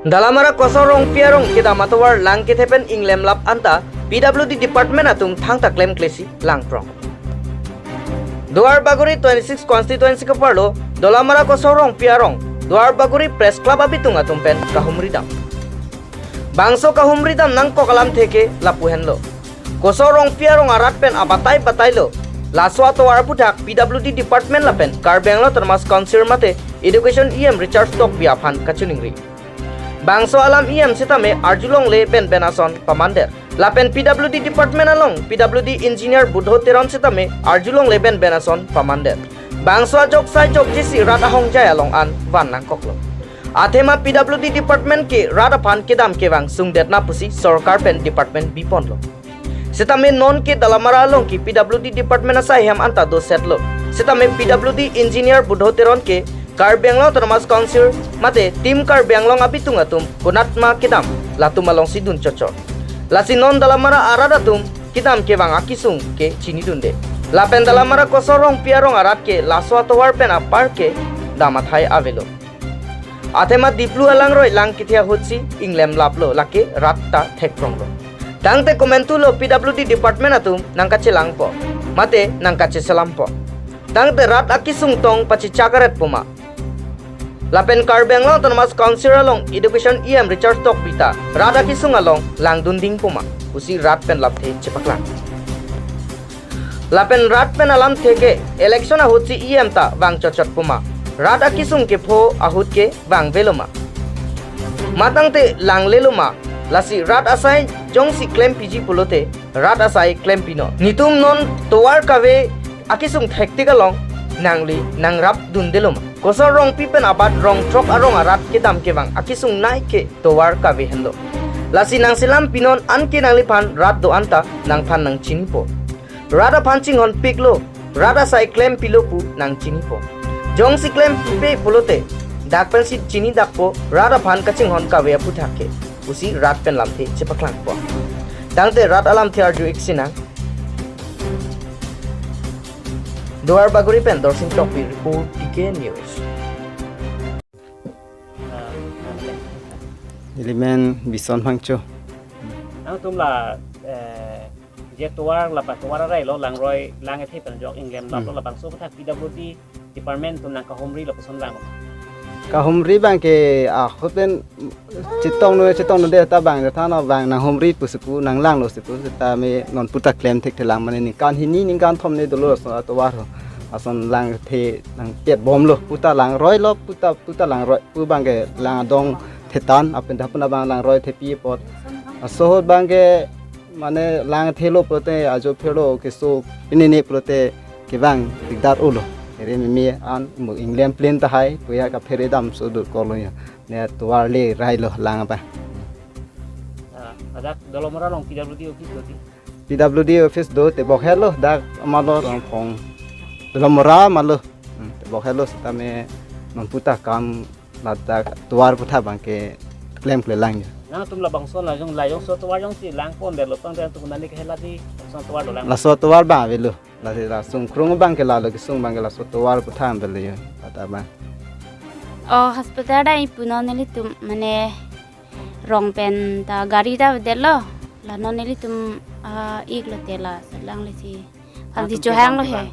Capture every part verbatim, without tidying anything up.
Dalamara Kosor Rongpi arong kedam atovar lang kethe pen inglemlap anta P W D department atum thangta klemklesi langprong. Duar Bagori twenty-six constituency keparlo Dalamara Kosor Rongpi arong Duar Bagori Press Club abitung atum pen kahumridam. Bangso kahumridam nangkok alamthe ke lapu henlo. Kosor Rongpi arong arat pen abatai batailo laso atovar aphuthak P W D department lapen Karbi Anglong Autonomous Council mate Education E M Richard Tokbi aphan kachiningri. Bangso alam E M sitame arjulongle benben ason pamandet. Lapen P W D department along P W D engineer Budho Teron sitame arjulongle benben ason pamandet. Bangso ajok sai jokjesi rat ahongjai along an van nangkoklo. Athema P W D department ke rat aphan kedam kevang sungdetna pusi sorkar pen department biponlo. Sitame non ke Dalamara along ke P W D department asai hem anta dosetlo. Sitame P W D engineer Budho Teron ke Karbi Anglong Autonomous Council mate Team Karbi Anglong abitung atum konatma kedam latum alongsi dun chotchot. Lasi non Dalamara arat atum kedam kevang akesung ke chinidunde. Lapen Dalamara Kosor Rongpi arong arat ke laso atovar pen apar ke dam athai avelo. Athema Diplu alangroi lang kethe ahutsi inglemlaplo, lake rat ta thekpronglo. Tangte komantulo P W D department atum nangkachelangpo mate nangkacheselampo. Tangte rat akesung tong pachichak aret puma. Lapen Karbi Anglong Autonomous Council along Education E M Richard Tokbi ta rat akesung along langdunding puma pusi rat pen lamthe chepaklang. Lapen rat pen alamthe ke election ahutsi E M ta vang chotchot puma. Rat akesung kepho ahut ke vangvelo ma? Matangte langlelo ma? Lasi rat asai jongsi klempiji pulote rat asai klempinon. Netum non tovar kave akesung thektik along nangli nangrap dundelo ma? Kosor Rongpi pen abat rong throk arong arat kedam kevang akesung nai ke tovar kave henlo. Lasi nangselampinon, anke nangliphan rat do anta nangphan nangchinipo. Rat aphan chinghonpiklo, rat asai klempilo pu nangchinipo. Jongsi klempipe pulote dak pensi chinidakpo, rat aphan kachinghon kave aphuthak ke pusi rat pen lamthe chepaklangpo. Tangte rat alamthe arju-ik sinang. Duar Bagori pen Dorsing Tokbi report, T K News. Neli men Bison Phangcho. Nangtum la, eh, je tovar, la pa tovar arailo langroi, lang kethe pen ajok inglemlaplo, hmm, labangso aphuthak P W D department atum nangkahumrilo, koson lang? Kahumri abang ke, ah, hoten chetongno, chetongno de ta abang, ta no abang nanghumri pusi pu, nanglanglo si pu, sitame non puta klem thekthelang, mane ningkan hini ningkan thom ne dolo laso atovar ho. Ason lang kethe nangpet bomlo, puta langroilo, puta, puta langroi pu abang ke lang adong thetan, apin dapun abang langroi thepi apot. Laso ahut abang ke mane lang thelo pulote ajo phelo keso pini ne pulote kevang dikdar ulo. Ere mimi an mo inglem plane tahai puya kaphere damso dur kolo ya. Ne tovar le railo lang abang. Ah, ladak Dalamara along P W D office do di? P W D office do, tebok helo dak amalo Rongphong Dalamara amalo. Hmm, tebok helo sitame non puta kam ladak tovar aphuthak abang ke klemklelang ya. Nangtum labangso la jong, la jongso tovar jongsi langpondetlo, tangte nangtum nani kehela di, labangso tovar dolang? Laso tovar abang avelo. Lasi la sungkrung abang ke lalo kesung abang ke laso tovar aphuthak avelo ya, kata abang. Oh, hospital dai punon nelitum mane rong pen ta gari ta avedetlo. La non nelitum, ah, iklo te la selang lesi. Hal di chohanglo he.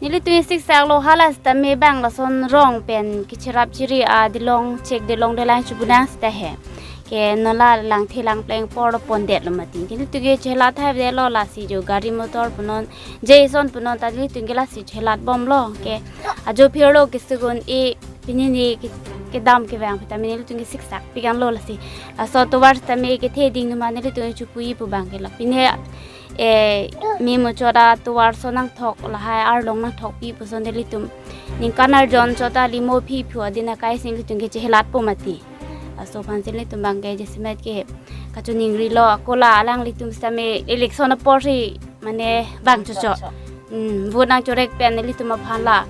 Nelitum siksaklo hala sitame abang lason rong pen kecherap chiri adilong chek delong delang chubunang sita he. Ke non la langthe langpleng apor pondetlo mati. Nelitum ke chelat hai avelo, lasi jo gari motor punon, je ison punon ta nelitum ke lasi chelat bomlo. Ke ajo phelo ke segun e pini ne ke, kedam kevang sitame nelitum ke siksak pikanlo lasi. Laso tovar sitame kethe ding ma nelitum chupu-i pu abang ke la. Pini, eh, me mo chora tovar so nangthok lahai arlong nangthokpi puson nelitum ningkan arjon chot ta limo phi phu adin akai si nelitum ke chelatpo mati. Laso aphan si nelitum abang ke jasemet ke kachiningrilo, ako la alanglitum sitame election apor si mane vang chotchot. Hmm, vote nangchorek pen nelitum aphan la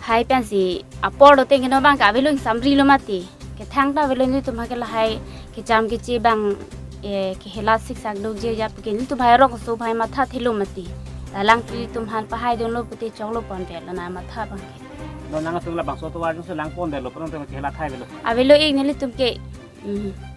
hai pensi apor do tengke no abang ke avelo ingsamrilo mati. Kethang ta avelo, nelitum ha ke lahai kecham keche abang, eh, kehelat siksak dukje ajat pu ke nelitum hai rongso hai matha thelo mati. La lang nelitum aphan pahai dunlo pute choklo ponpe la na matha abang ke. Non nang atum labangso atovar jongsi lang pondetlo, pon tame chehalathai avelo. Avelo ik nelitum ke. Hmm.